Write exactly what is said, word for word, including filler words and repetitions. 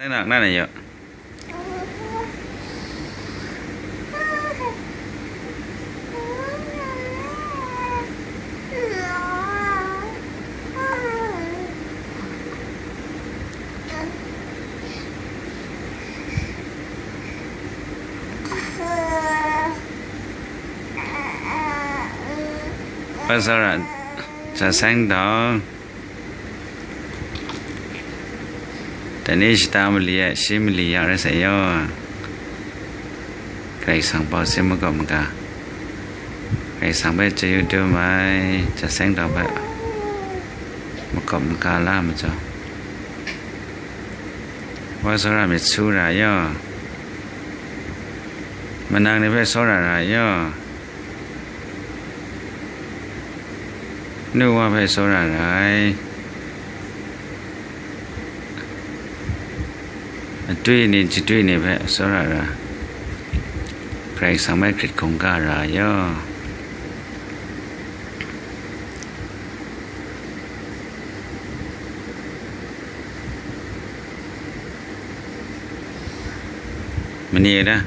Anak na na yo. Pasara, sa seng dau. Dani shata mali a, shi mali ya rai sa yaw. Karai Kasang pau sin makawp maga. Karai Kasang hpe chyu dum ai, ja seng dau hpe makawp maga la majaw. Wa tsawra myit su ra yaw. Manang ni hpe tsawra ra yaw. Nu wa hpe tsawra ra ai. Atwi ni, jatwi ni hpe tsawra ra. Karai Kasang hpe hkrit hkungga ra yaw. Mani da.